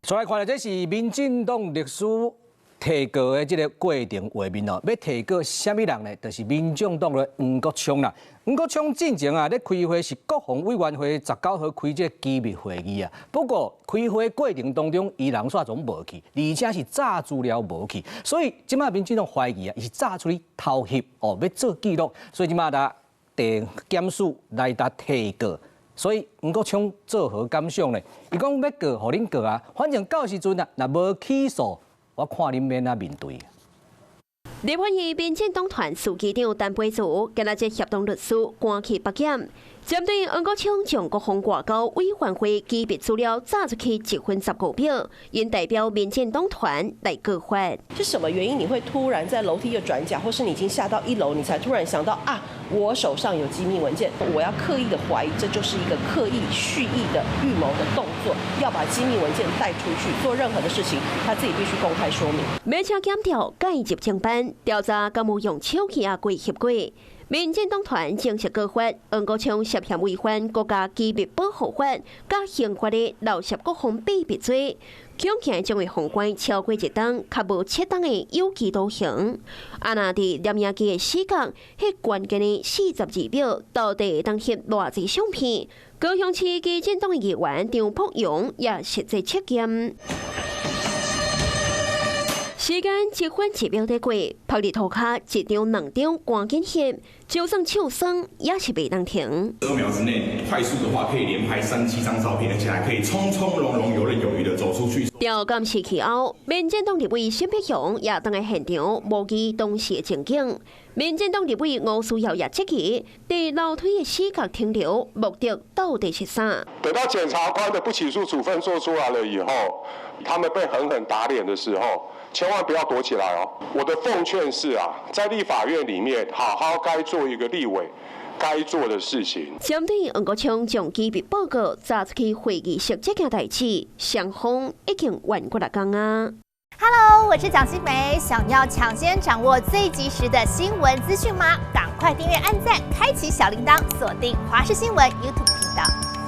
再來看咧，這是民進黨律師提告的這个過程畫面哦，欲提告啥物人呢？就是民眾黨的黃國昌啦。黃國昌進前啊，咧開會是國防委員會19號開這个機密會議啊。不過開會過程當中，伊人煞總無去，而且是詐資料無去，所以這馬民進黨懷疑啊，伊是詐出去偷翕哦，欲做記錄，所以這馬來地檢署來共提告。所以黃國昌作何感想呢？伊講欲告，予恁告啊，反正到時陣啊，若無起訴，我看恁欲按怎面對。立法院民進黨團書記長陳培慈，今仔日協同律師趕去北檢，針對黃國昌將國防外交委員會機密資料詐出去1分15秒，𪜶代表民進黨團來告發。是什麼原因你會突然在樓梯的轉角，或是你已經下到一樓，你才突然想到啊，我手上有機密文件，我要刻意的懷疑，這就是一個刻意蓄意的預謀的動作，要把機密文件帶出去做任何的事情，他自己必須公開說明。馬車檢調介入偵辦調查，敢有用手機仔過翕過？民進黨團正式告發黃國昌涉嫌違反國家機密保護法，佮刑法的漏洩國防秘密罪，恐驚將會予關超過一冬，較無適當的有期徒刑。啊，若佇攝影機的死角，彼關鍵的42秒，到底會當翕偌濟相片？高雄市基進黨的議員張博洋也實際測驗。時間1分1秒佇過，拍佇塗跤一張兩張趕緊翕，就算手酸也是袂當停。 2秒之內快速的話，可以連拍37張照片，而且還可以從從容容、游刃有餘的走出去。調監視器後，民進黨立委沈碧雄也轉來現場模擬當時的情景。民進黨立委吳思瑤也質疑，佇樓梯的死角停留，目的到底是啥？等到檢察官的不起訴處分做出來了以後，他們被狠狠打臉的時候，千萬不要躲起來哦！我的奉勸是啊，在立法院裡面好好該做一個立委該做的事情。針對黃國昌將機密報告詐出去會議室這件代誌，雙方已經怨幾若工啊。 Hello，我是蔣新梅，想要搶先掌握最及時的新聞資訊嗎？趕快訂閱、按讚、開啟小鈴鐺，鎖定華視新聞 YouTube 頻道。